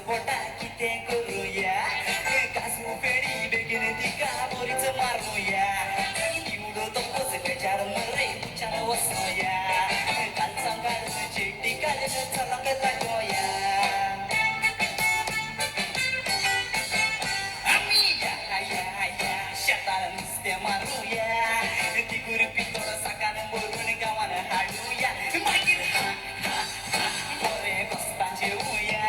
पोटा कितें करुया, काजू पेडी बेगीन तिका बरीच मारुया. निवडो तोच बेजार मरे उच्यान वचोया, कालचां काडून चेड्डी काडून चलोंक लागोया. आमी या या या शेतार नुस्तें मारुया, तिगूर पितोळ साकान भरून गांवान हाडुया. मागीर हा हा हा बरें गोस्तां जेवया,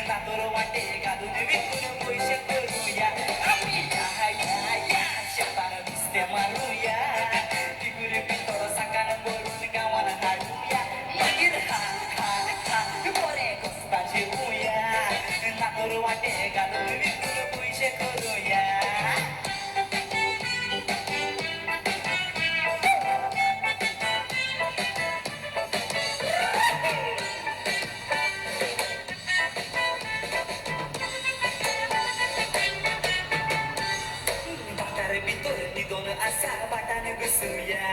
नातोर वांटे घालून विकून पयशे करुया. आमी या या या शेतार नुस्तें मारुया, तिगूर पितोळ साकान भरून गांवान हाडुया. मागीर हा हा हा बरें गोस्तां जेवया, नातोर वांटे घालून विकून पयशे करुया. भाटार भितर न्हिदोन आसा, भाटान घुसुया.